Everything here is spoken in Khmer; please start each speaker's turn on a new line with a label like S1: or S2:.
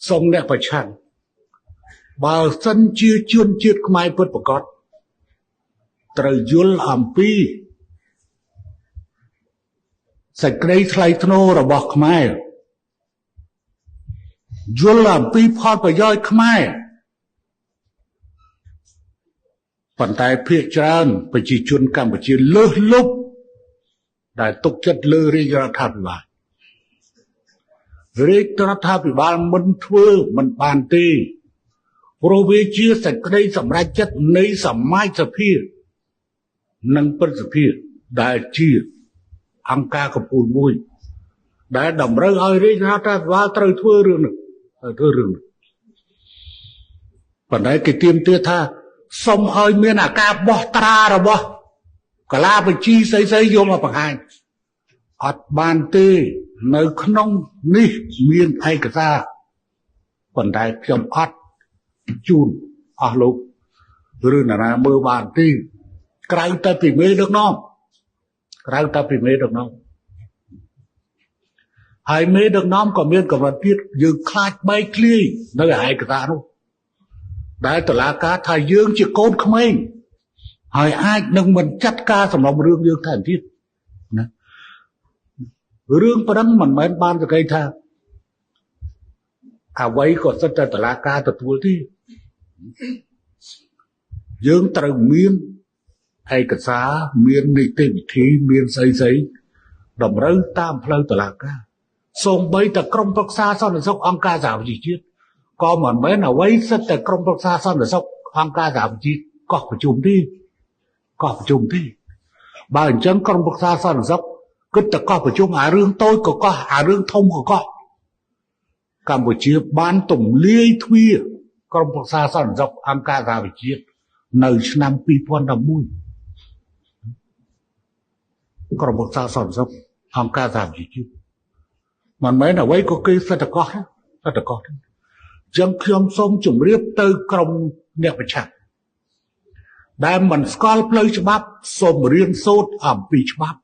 S1: សូមអ្នកប្រឆាំងបើសិនជាជនជាតិខ្មែរពិតប្រាកដត្រូវយល់អំពីសេចក្តីថ្លៃថ្នូររបស់ខ្មែរយល់អំពីផលប្រយោជន៍ខ្មែរប៉ុន្តែភាគច្រើនប្រជាជនកម្ពុជាលើសលប់ដែលទុកចិត្តលើរាជរដ្ឋាភិបាលរាជរដ្ឋាភិបាលមិនធ្វើមិនបានទេព្រោះវាជាសេចក្តីសម្រេចចិត្តនៃសមាជសភានិងព្រឹទ្ធសភាដែលជាអង្គការកំពូលមួយដែលតម្រូវឲ្យរាជរដ្ឋាភិបាលត្រូវធ្វើរឿងនេះត្រូវធ្វើរឿងនេះប៉ុន្តែគេទាមទារថាសូមឲ្យមានអាការបោះត្រារបស់កាលាបញ្ជីស្អីៗយកមកបង្ហាញអត់បានទេនៅក្នុងនេះមានឯកសារប៉ុន្តែខ្ញុំអត់ជូនអស់លោកឬនរណាមើលបានទេក្រៅតែពីមេដឹកនាំក្រៅតែពីមេដឹកនាំហើយមេដឹកនាំក៏មានកម្រិតទៀតយើងខ្លាចបែកធ្លាយនៅឯកសារនោះដែលតុលាការថាយើងជាកូនក្មេងហើយអាចនឹងមិនចាត់ការសំណុំរឿងយើងថែមទៀតណារឿងប្រឹងមិនមែនបានសក្តិថាអ្វីក៏សិតតែតុលាការទទួលទេយើងត្រូវមានឯកសារមាននីតិវិធីមានស្អីៗតម្រូវតាមផ្លូវតុលាការសូម្បីតែក្រុមប្រឹក្សាសន្តិសុខអង្គការសហប្រជាជាតិក៏មិនមែនអ្វីសិតតែក្រុមប្រឹក្សាសន្តិសុខអង្គការសហប្រជាជាតិកោះប្រជុំទេកោះប្រជុំទេបើអញ្ចឹងក្រុមប្រឹក្សាសន្តិសុខគិតតែកោះប្រជុំអារឿងតូចក៏កោះអារឿងធំក៏កោះកម្ពុជាបានទម្លាយទ្វារក្រុមប្រឹក្សាសន្តិសុខអង្គការសហប្រជាជាតិនៅឆ្នាំ2011ក្រុមប្រឹក្សាសន្តិសុខអង្គការសហប្រជាជាតិមិនមែនអ្វីក៏គេសិតតែកោះសិតតែកោះអញ្ចឹងខ្ញុំសូមជម្រាបទៅក្រុមអ្នកប្រឆាំងដែលមិនស្គាល់ផ្លូវច្បាប់សូមរៀនសូត្រអំពីច្បាប់